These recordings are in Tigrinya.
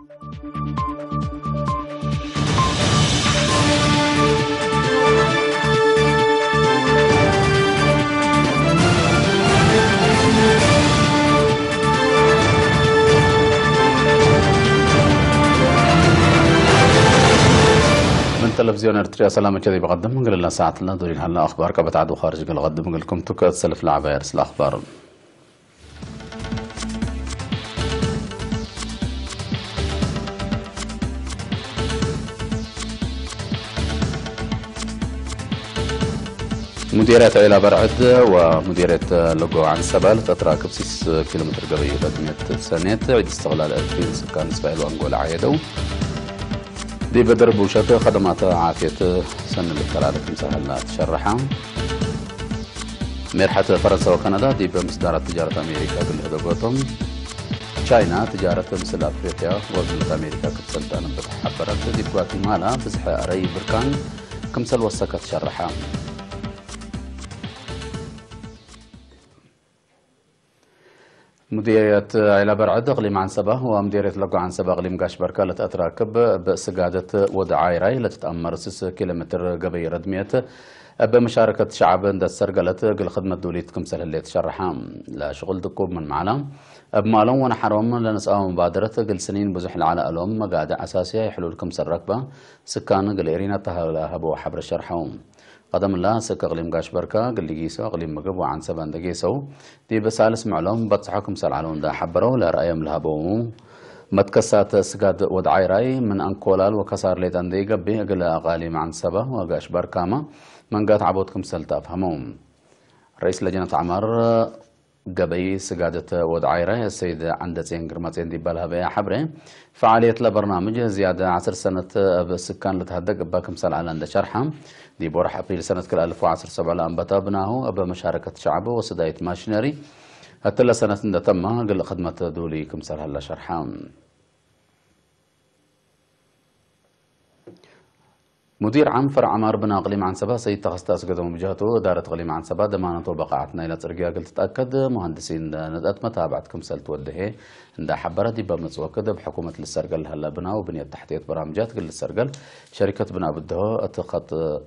من تلفزيون إرتريا سلام كذي بقدم قلنا ساعتنا دورين هلا أخبار كبت عدو خارج قل قدم قلكم تكت سلف لعبة يرسل أخبار. مديرية عيلة برعد ومديرية لقو عن سبال تتراكب ستة كيلومتر قبي بدمية سنة عيد استغلال ألفين سكان إسرائيل وأنغولا عيدو. دي بدر بوشة خدمات عافية سنة للتلالة مسهلنا تشرحها. ሜርሓት ፈረንሳ ወካናዳ ዲብ ምስዳራት ትጃረት ኣሜሪካ ግልህደጎቶም ቻይና ትጃረት ምስል ኣፍሪቅያ ወግልት ኣሜሪካ ክትሰልጣን ብትሓበረት ዲብ ጓቲማላ ብዝሐ ኣረይ ብርካን ክምሰል ወሰከት ሸርሓ። مديرية عيلة برعد إقليم عنسبة ومديرية لقو عنسبة إقليم قاش بركة لتأتراكب بسقادة ود عايراي لتتأمر سس كيلومتر قبي ردميت بمشاركة شعب اندت سرقلت قل خدمة دوليت كمسل هليت شرحة. لا شغل دكوب من معلم بمالون ونحرم لنسأو مبادرة قل سنين بزح العلا ألوم مقادع أساسية يحلول كمسل ركبة سكان قل إرينا تهلا هبو حبر شرحهم. قدم الله سك إقليم قاش بركة قل لقيسو إقليم مقب وعنسبة اندقيسو ዲብ ሳልስ ምዕሎም በጽሖ ክምሰል ዓለው እንዳ ሓበረው ለረኣዮም ለሃበው መትከሳት ስጋድ ወድዓይ ራይ ምን ኣንኮላል ወከሳር ሌጣ እንደ ይገብእ እግለ ኣቓሊ መዓን ሰባ ወጋሽ ባርካማ መንጋት ዓቦት ክምሰል ተኣፍሃመው። رئيس لجنة أعمار ገበይ ስጋደት ወድዓይ ራይ ሰይድ ዓንደጼን ግርማጼን ዲባል ሃበያ ሓብረ فعالية ለበርናምጅ ዝያደ ዓስር ሰነት ኣብ ስካን ልትሃደግ እባ ክምሰል ዓላ እንደ ሸርሓ ዲብ ወርሒ ኣፕሪል ሰነት ክልተ ኣልፍ ወዓሰርተ ሰብዓ ለኣንበታ ብናሁ ኣብ መሻረከት ሸዓብ ወስዳይት ማሽነሪ እትለ ሰነት እንደተማ ግልእ ክድመት ዱሊ ክምሰል ሃላ ሸርሓ። ሙዲር ዓም ፈርዕ ዓማር ብና እቅሊም ዓንሰባ ሰይድ ተኸስተ ኣስገዶም ብጃህቱ እዳረት እቅሊም ዓንሰባ ደማነቶ በቃዓት ናይላ ጽርግያ ግል ትትኣከድ መሃንድሲን ነጠት መታብዕት ክምሰል ትወድሄ እንዳ ሓበረ ዲባ መጽወክድ ኣብ ሕኩመት ልሰርገል ሃላ ብናው ብንየት ታሕትየት በራምጃት ግል ልሰርገል ሸሪከት ብና ብድሆ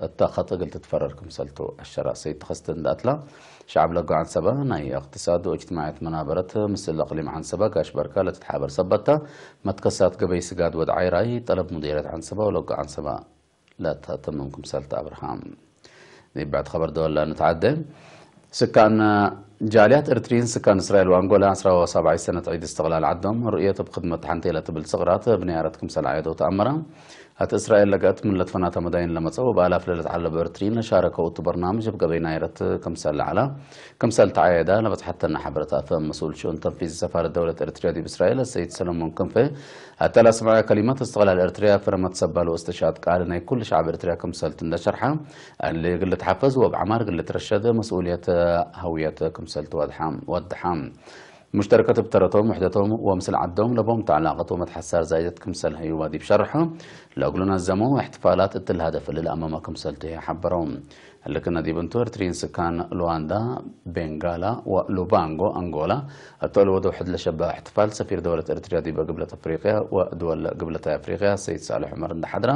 እተ ኸጥ እግል ትትፈረር ክምሰልቱ ኣሸራ ሰይድ ተኸስተ እንዳ ኣትላ ሸዓብ ለጎ ዓንሰባ ናይ እቅትሳድ ወእጅትማዕያት መናበረት ምስል እቅሊም ዓንሰባ ጋሽ በርካ ለትትሓበር ሰበታ መትከሳት ገበይ ስጋድ ወድዓይ ራይ ጠለብ ሙዲረት ዓንሰባ ወለጎ ዓንሰባ ለተተምም ክምሰልቲ ኣብርሃም። ንብዕቲ ኸበር ደወላ ንትዓደ ስካን ጃልያት ኤርትሪን ስካን እስራኤል ወኣንጎላ ዕስራ ወሳብዓይ ሰነት ዒድ እስትቕላል ዓዶም ርእየት ኣብ ክድመት ሓንቲ ኢለ ትብል ጽቕራት ብንያረት ክምሰል ዓየዶ ተኣመራ። ኣቲ እስራኤል ለገእት ምን ለትፈናተ መዳይን ለመጸው በኣላፍ ለለትዓለበ ኤርትሪን ለሻረከው እቲ በርናምጅ ኣብ ገበይ ናይረት ክምሰል ለዓላ ክምሰል ተዓየዳ ለበጽሓተና ሓበረት ኣፈ መስኡል ሽኡን ተንፊዚ ሰፋረት ደውለት ኤርትርያ ዲብ እስራኤል ሰይድ ሰለሞን ክንፈ ኣተላ ስምዐ ከሊመት እስትቕላል ኤርትርያ ፍረመት ሰባል ወእስትሻት ቃል ናይ ኩሉ ሸዓብ ኤርትርያ ክምሰልት እንደ ሸርሓ፣ እሊ ግል ትሓፈዝ ወብ ዓማር ግል ትረሸድ መስኡልየት ሀውየት ክምሰልት ወድሓ። ሙሽተርከት ብተረቶም ውሕደቶም ወምስል ዓዶም ለቦም ተዕላቐት ወመትሓሳር ዛይደት ክምሰል ህዩባ ዲብ ሸርሖ፣ ለእግሉ ነዘሞ እሕትፋላት እትል ሀደፍ እሊ ለኣመመ ክምሰልቱ ይሓበረው። ህልክነ ዲብ እንቱ ኤርትሪን ስካን ሉዋንዳ፣ ቤንጋላ ወሉባንጎ ኣንጎላ እተእልወ ደውሕድ ለሸበ እሕትፋል ሰፊር ደወለት ኤርትርያ ዲበ ግብለት ኣፍሪቅያ ወድወል ግብለታይ ኣፍሪቅያ ሰይድ ሳልሕ ዑመር እንዳሓድራ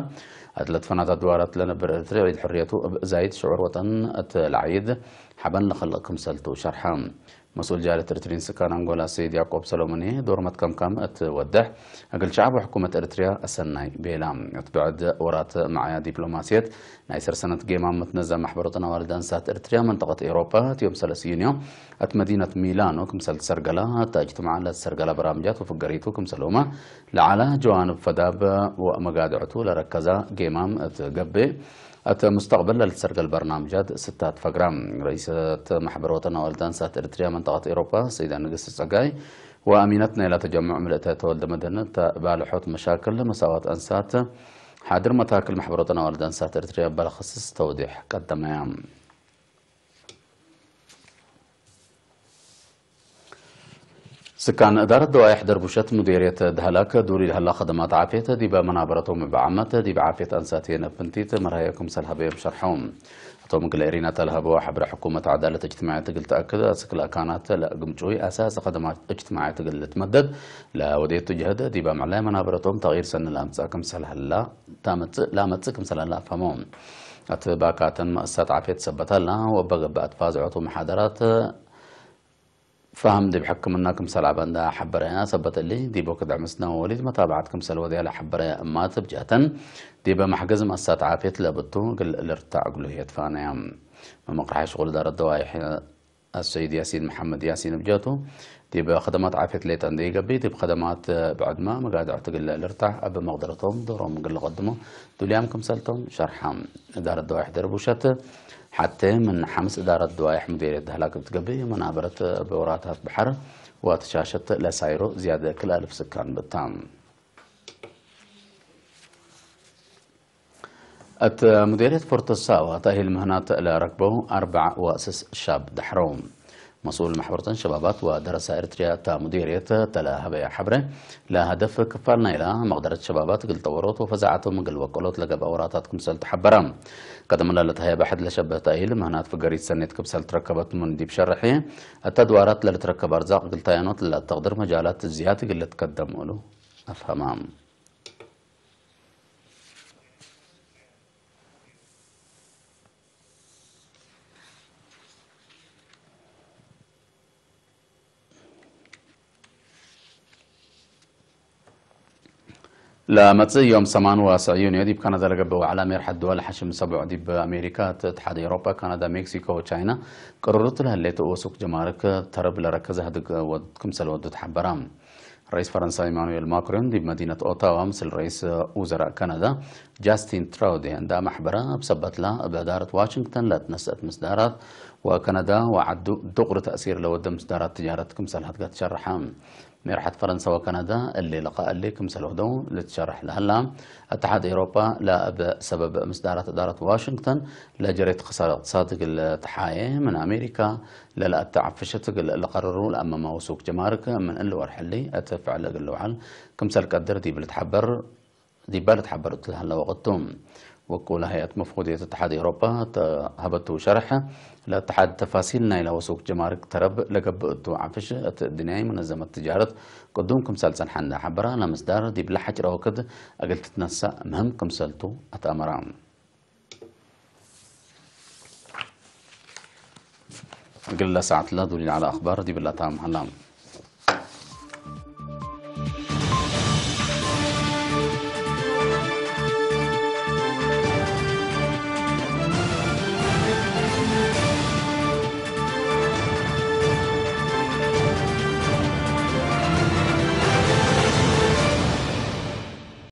እት ለትፈናት ኣድዋራት ለነብር ኤርትሪ ዒድ ሕርየቱ እብ ዛይድ ሽዑር ወጠን እት ለዓይድ ሓበን ለኸልቕ ክምሰልቱ ሸርሓ። መስኡል ጃለት ኤርትሪን ስካን ኣንጎላ ሰይድ ያዕቆብ ሰሎሞኔ ዶርመት ከምካም እት ወድሕ እግል ሸዓብ ወሕኩመት ኤርትርያ ኣሰናይ ቤላ። እት ብዕድ ወራት መዓያ ዲፕሎማስየት ናይ ሰርሰነት ጌማ ምትነዛ ማሕበሮተን ኣዋልድ ኣንሳት ኤርትርያ መንጠቐት ኤውሮጳ እት ዮም ሰለስዩንዮ እት መዲነት ሚላኖ ክምሰል ትሰርገላ እታ እጅትማዕ ለትሰርገላ በራምጃት ወፍገሪቱ ክምሰልሁማ ለዓላ ጀዋንብ ፈዳብ ወመጋድዕቱ ለረከዛ ጌማም እት ገብእ እት ሙስተቅበል ለልትሰርገል በርናምጃት ስታት ፈግራ። ረኢሰት ማሕበሮተን ኣዋልድ ኣንሳት ኤርትርያ መንጠቐት ኤውሮጳ ሰይዳ ንግስቲ ጸጋይ ወኣሚነት ናይላ ተጀምዕ ምልእተ ተወልደ መድህን እታ ባልሖት መሻክል መሳዋት ኣንሳት ሓድር መታክል ማሕበሮተን ኣዋልድ ኣንሳት ኤርትርያ በለኸስስ ተውዲሕ ቀደመያ። ስካን እዳረት ደዋይሕ ደርቡሸት ሙዴርየት ደህላክ ዱሪ ለህላ ኸደማት ዓፍየት ዲበ መናበረቶም ብዓመት ዲብ ዓፍየት ኣንሳትየን እፍንቲት መርሃየ ክምሰል ሀበዮም ሸርሐው። ቶም ግለ ሪና ተልሃበዋ ሕብረ ሕኩመት ዓዳለት እጅትማዕያ ትግል ተኣክድ ኣስክል ኣካናት ለግምጩይ ኣሳስ ኸደማት እጅትማዕያ ትግል ልትመደድ ለወዴቱ ጀህደ ዲባ ምዕላይ መናበረቶም ተቒር ሰኒ ላምጻ ክምሰል ላመጽእ ክምሰል ኣላ ኣፋሞ። ኣቲ ባካተን መእሳት ዓፌት ሰበታላ ወበገባእት ፋዝዖቱ መሓደራት ፋህም ዲብ ሕክምና ክምሰል ዓባ እንዳ ሓበረያ ሰበተሊ ዲቦ ክድዕ ምስና ወሊድ መታባዓት ክምሰል ወዲያ ለሓበረያ እማት ብጃተን ዲበ ማሕገዝ መእሳት ዓፌት ለብቱ ግል ልርታዕ ግሉ የትፋነያ። መመቕርሓ ሽቁል ዳረት ደዋይሕ ኣሰይድ ያሲን መሓመድ ያሲን ብጃቱ ዲብ ኸደማት ዓፌት ሌጠ እንደ ይገቢ ዲብ ኸደማት ብዕድማ መጋድዕ ትግለ ልርታዕ ኣብ መቕደረቶም ዶሮም ግል ቐድሞ ዱልያም ክምሰልቶም ሸርሓ። ዳረት ደዋይሕ ደርቡሸት ሓተ ምን ሓምስ እዳረት ድዋይሕ ሙዴርየት ዳህላክ ብትገብእ መናበረት በውራታት ብሓር ወተሻሸት ለሳይሮ ዝያደ ክልኣልፍ ስካን ብታ። እት ሙዴርየት ፎርቶ ሳዋ ተእሂል ምህናት ለረክበው ኣርባዕ ወእስስ ሻብ ዳሕረው። መስኡል ማሕበረተን ሸባባት ወደረሳ ኤርትርያ እታ ሙዴርየት ተለሀበያ ሓብረ ለሀደፍ ክፋል ናይላ መቕደረት ሸባባት ግልጠ ወሮት ወፈዛዓቶም ግል ወቀሎት ለገብ ኣውራታት ክምሰል ተሓበራ። ቀደም ለልትሃየ ባሕድ ለሸበህ ተእሂል ምህናት ፍገሪት ሰኔት ክብሰል ትረከበት ምን ዲብ ሸርሒ እታ ድዋራት ለልትረከብ ኣርዛቕ ግልታያኖት ለተቕድር መጃላት ዝያድ ግልት ከደም እሉ ኣፍሃማ። ለመጽእ ዮም ሰማን ዋስዕ ዩንዮ ዲብ ካናዳ ለገብእ ዋዕላ ሜርሐት ድወል ሐሽም ሰቡዕ ዲብ ኣሜሪካ፣ እትሓድ ኤውሮጳ፣ ካናዳ፣ ሜክሲኮ ወቻይና ቅርርቱ ለህሌት ወሱክ ጀማርክ ተረብ ለረከ ዘህድግ ወድ ክምሰል ወዱ ተሓበራ። ረኢስ ፈረንሳ ኢማኑኤል ማክሮን ዲብ መዲነት ኦታዋ ምስል ረኢስ ውዘራእ ካናዳ ጃስቲን ትራውዴ እንዳ ማሕበራ እብ ሰበትላ እብ እዳረት ዋሽንግተን ለትነስአት ምስዳራት ወካናዳ ወዓዱ ዱቅሪ ተእሲር ለወደ ምስዳራት ትጃረት ክምሰል ሀድጋ ትሸርሐ። ሜርሐት ፈረንሳ ወካናዳ እሊ ለቃ እሊ ክምሰል ወደው ልትሸርሕ ለሀላ እትሓድ ኤውሮጳ ለእብ ሰበብ ምስዳራት እዳረት ዋሽንግተን ለጀሬት ክሳር እቅትሳድ ግል ተሓየ ምን ኣሜሪካ ለለአተ ዓፍሸት ግል ለቀርሩ ለአመማ ውሱክ ጀማርክ ምን እሊ ወርሕሊ እት ፍዕል እግል ልውዓል ክምሰል ቀድር ዲብ ልትሓበር ዲባ ልትሓበር እትለሃለ ወቅቱ። ወቁል ሀይአት መፍቁድየት እትሓድ ኤውሮጳ ተሀበቱ ሸርሕ ለእትሓድ ተፋሲል ናይላ ወሱክ ጀማርክ ተረብ ለገብእ እቱ ዓፍሽ እት ድንያይ መነዘመት ትጃረት ቅዱም ክምሰል ጸንሐ እንዳ ሓበራ ለምስዳር ዲብ ለሓጭረ ወክድ እግል ትትነሳእ ምህም ክምሰልቱ ኣትኣመራ። ግለ ሰዓት ላ ዱሊል ዓላ ኣኽባር ዲብላታ መሃላ።